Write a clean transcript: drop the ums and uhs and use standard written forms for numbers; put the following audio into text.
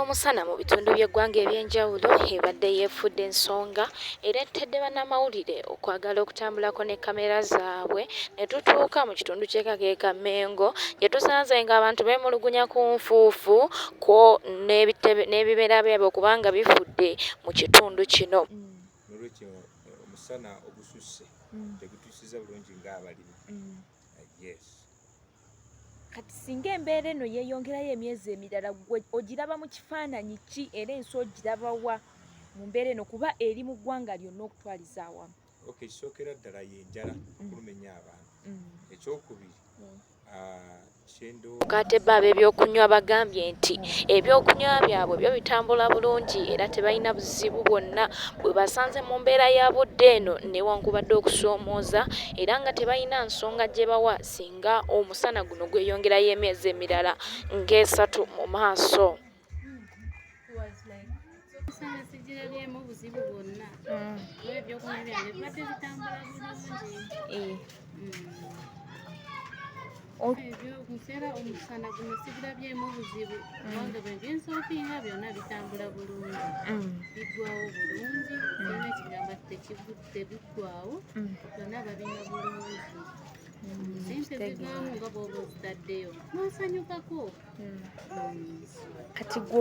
y'omusana mu bitundu by'eggwanga eby'enjawulo ebadde yeefudde ensonga ereetedde bannamawulire okwagala okutambulako ne kkamera zaabwe ne tutuuka mu kitundu ky'e Kakeeka Mengo gye tusanze ng'abantu beemulugunya ku nfuufu kwo n'ebimera byabwe okuba nga bifudde mu kitundu kino. Nolwekyo omusana ogususse tegutusiza bulungi ng'abalimi. Yes. Kati singa embeera eno yeeyongerayo emyezi emirala, gwe ogiraba mu kifaananyi ki era ensi ogiraba wa mu mbeera eno, kuba eri mu ggwanga lyonna okutwaliza awamu? Okay, ekisookera ddala y'enjala okuluma ennyo abantu. Ekyokubiri, Ate bo ab'ebyokunywa bagambye nti ebyokunywa byabwe byo bitambula bulungi era tebalina buzibu bwonna bwe basanze mu mbeera ya budde eno newankubadde okusoomooza, era nga tebalina nsonga gye bawa singa omusana guno gweyongerayo emyezi emirala ng'esatu mu maaso. Omusana sigirabyemu buzibu bwonna, kuba ebyokunywa byange bibadde bitambula bulungi. Ebyo museera omusana guno sigirabyemu buzibu, kubanga bwe byensoopinga byonna bitambula bulungi, biggwawo bulungi. Sirina ekigamba tebiggwawo, byonna babinywa bulungi. Sente zivaamu nga bw'oba ozitaddeyo n'osanyukako. Kati gwe